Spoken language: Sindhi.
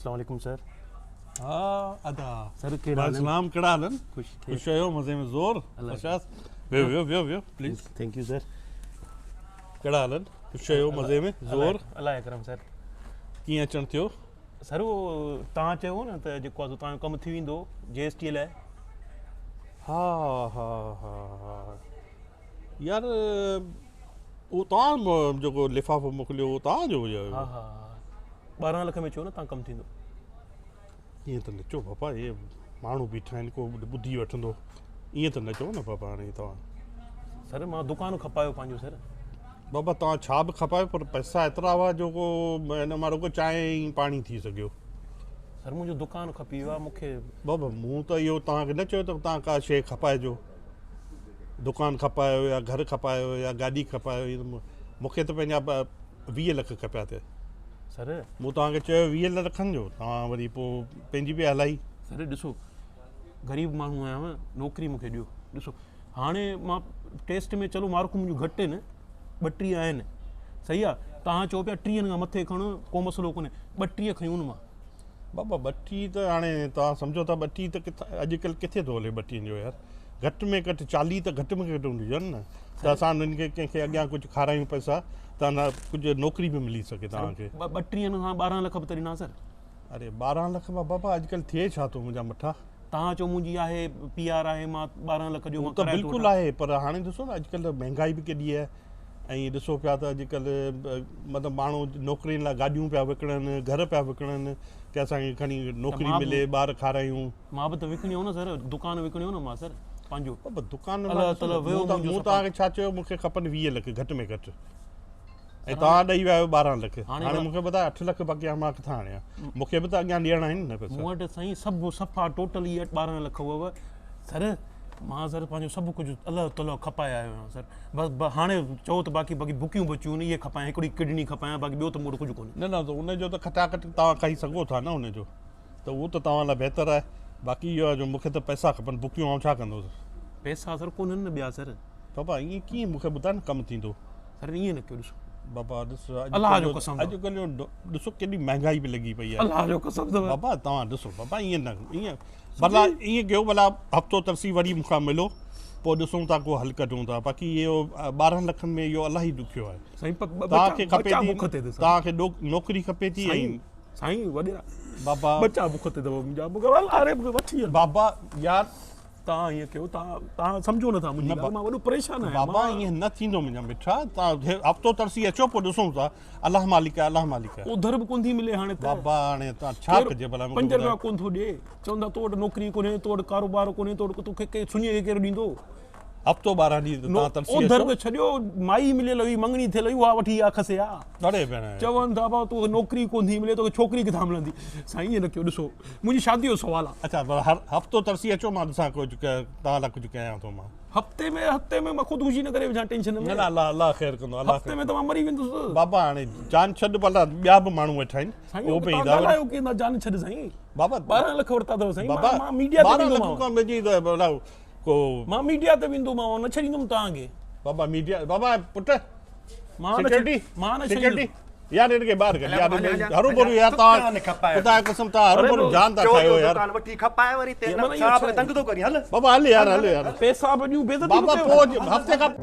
اسلام عليڪم سر. ها ادا سر ڪهڙا حال آهن؟ اسلام ڪهڙا حال آهن؟ خوش خوش آهيو مزي ۾ زور خوش ويو ويو ويو ويو پليز. Thank you sir. ڪهڙا حال آهن؟ خوش آهيو مزي ۾ زور. الله اڪرم سر. ڪيئن اچڻ ٿيو؟ سر اهو توهان چيو هو نه ته جيڪو آهي سو توهان جو ڪم ٿي ويندو جي ايس ٽي لاء. ها ها ها ها يار اهو توهان جيڪو لفافو موڪليو اهو توهان جو هيو؟ ها ها 12 لک ۾ چيو نه توهان ڪم ٿيندو. ائين ته نه چئو بابا اهي ماڻهو بيٺا آهن ڪو ٻڌي وٺندو ائين ته نه چئو نه بابا هاڻي توهان. سر مان دڪان کپايو پنهنجو سر. بابا توهان ڇا به کپايو پر پئسا ايترا هئا جو ڪو هن مان رڳو چانهه ۽ پاڻي ٿي سگهيو. سر منهنجو دڪان کپي ويو آهي مون کي. بابا مون ته اهو توهان کي نه چيو ته توهان ڪا شيء کپائجو دڪان کپايو يا گهر کپايو يا گاڏي کپايو مون کي ته پنهنجا 20 لک کپيا ٿي. سر مون توهان کي چيو 20 لکن جو توهان وري پوء پنهنجي به هلائي. سر ڏسو غريب ماڻهو آهيان نوڪري مون کي ڏيو ڏسو هاڻي مان ٽيسٽ ۾ چلو مارڪون منهنجون گهٽ آهن 32 آهن صحيح آهي توهان چئو پيا 30 کان مٿي کڻ ڪو مسئلو ڪونهي 32 کنيون مان. بابا 32 ته هاڻي توهان سمجهو ٿا 32 ته ڪٿان اڄڪلهه ڪٿي ٿو هلي 32 جو يار گهٽ ۾ گهٽ 40 ته گهٽ ۾ گهٽ هجن نه ته اسان انهن کي ڪنهن کي اڳيان ڪجهه کارايون پئسا ته اڃا ڪجهه نوڪري به ملي سگهي توهان کي. 32 کان 12 لک به ته ڏنا سر. اري 12 لک مان بابا اڄڪلهه ٿئي ڇا ٿو منهنجا مٺا. توهان چئو منهنجي آهي پي آر آهي مان 12 لک ڏيو مان ته بلڪل آهي پر هاڻي ڏسو نه اڄڪلهه مهنگائي به ڪيڏي آهي ۽ ڏسو پيا ته اڄڪلهه مطلب ماڻهو نوڪرين لاء گاڏيون پيا وڪڻن گهر پيا وڪڻن ڪي اسان کي کڻي نوڪري ملي ٻار کارايون. مان به ته وڪڻيو نه سر دڪان وڪڻيو نه مان سر پنهنجو. بابا دڪان مون توهان کي ڇا چيو مون کي کپن 20 لک گهٽ ۾ گهٽ ۽ توهان ڏئي ويا آهيو 12 لک هاڻي مون کي ٻڌايو 8 لک باقي مان ڪٿان آڻيان مون کي به ته اڳيان ڏيڻا آهن نه پئسا. مون وٽ سائين سڀ صفا ٽوٽل ئي 12 لک هئو سر مان سر پنهنجو سڀ ڪجهه الله تعالي کپائي آيو آهيان سر بس هاڻي چئو ته باقي باقي بڪيون بچيون آهن اهي کپايان هڪڙي ڪڊني کپايان باقي ٻيو ته مون وٽ ڪجهه ڪونهي. نه نه ته ان جو ته کٽاکٽ توهان کائي سگهو ٿا نه ان جو ته اهو ته توهان لاء بهتر آهي باقي اهو آهي جو مون کي ته پئسا کپن بڪيون آئون ڇا ڪندس. پئسا سر ڪونهن نه ٻيا سر. بابا ائين ڪيئن مون کي ٻڌاء نه ڪم ٿيندو. سر ائين نه ڪيو ڏسو. بابا ڏس الله جو قسم اڄڪلهه جو ڏسو ڪيڏي مهنگائي به لڳي پئي آهي. الله جو قسم اٿو. بابا توهان ڏسو بابا ائين نه ائين ڀلا ائين ڪيو ڀلا هفتو ترسي وري مون کان ملو پوء ڏسون ٿا ڪو حل ڪڍون ٿا باقي اهو 12 لکن ۾ اهو الاهي ڏکيو آهي. سائين توهان کي کپي ٿي توهان کي نوڪري کپي ٿي ۽ سائين وڏيرا بابا ٻچا بک تي اٿو منهنجا مون کي الله ري مون کي وٺي هل. بابا يار توهان ائين ڪيو توهان توهان سمجهو نٿا منهنجي ڳالهه مان وڏو پريشان آهيان بابا ائين نه ٿيندو منهنجا مٺا توهان هفتو ترسي اچو پوء ڏسون ٿا الله مالڪ آهي الله مالڪ آهي. اوڌر به ڪونه ٿي ملي هاڻي ته. بابا هاڻي توهان ڇا ڪجي ڀلا مون کي 5 رپيا ڪونه ٿو ڏي چون ٿا تو وٽ نوڪري ڪونهي تو وٽ ڪاروبار ڪونهي تو وٽ توکي سڃي کي ڪير ڏيندو. هفتو 12 ڏينهن توهان ترسي اچو. اوڌر ته ڇڏيو مائي مليل هئي مڱڻي ٿيل هئي اها وٺي آ کسي آ. اڙي ڀيڻ. چون ٿا بابا توکي نوڪري ڪونه ٿي ملي توکي ڇوڪري ڪٿان ملندي. سائين ائين نه ڪيو ڏسو منهنجي شادي جو سوال آ. اڇا هفتو ترسي اچو مان ڏسان ڪجهه توهان لاء ڪجهه ڪيان ٿو مان. هفتي ۾ هفتي ۾ مان خودڪشي نه ڪري وجهان ٽينشن ۾. نه نه الله الله خير ڪندو الله هفتي ۾ ته مان مري ويندس. بابا هاڻي جان ڇڏ ڀلا ٻيا به ماڻهو ويٺا آهن اهو به ايندا. سائين ڳالهايو ڪيئن ٿا جان ڇڏ سائين. بابا 12 لک ورتا اٿو سائين مان ميڊيا تي ويندومانو. 12 لک ڪو منهنجي ڀلا ڪو مان ميڊيا تي ويندومانو نه ڇڏيندم توهان کي. بابا ميڊيا بابا پٽ مان سيڪيورٽي مان نه سيڪيورٽي يار هن کي ٻاهر ڪڍ يار هروڀرو يار توهان خدا جو قسم توهان هروڀرو جان ٿا کايو يار. دڪان وٺي کپائي وري تي صاحب کي تنگ ٿو ڪرين هل بابا هل يار هل يار پئسا به ڏيون بيعزتي بابا پوء هفتي کان.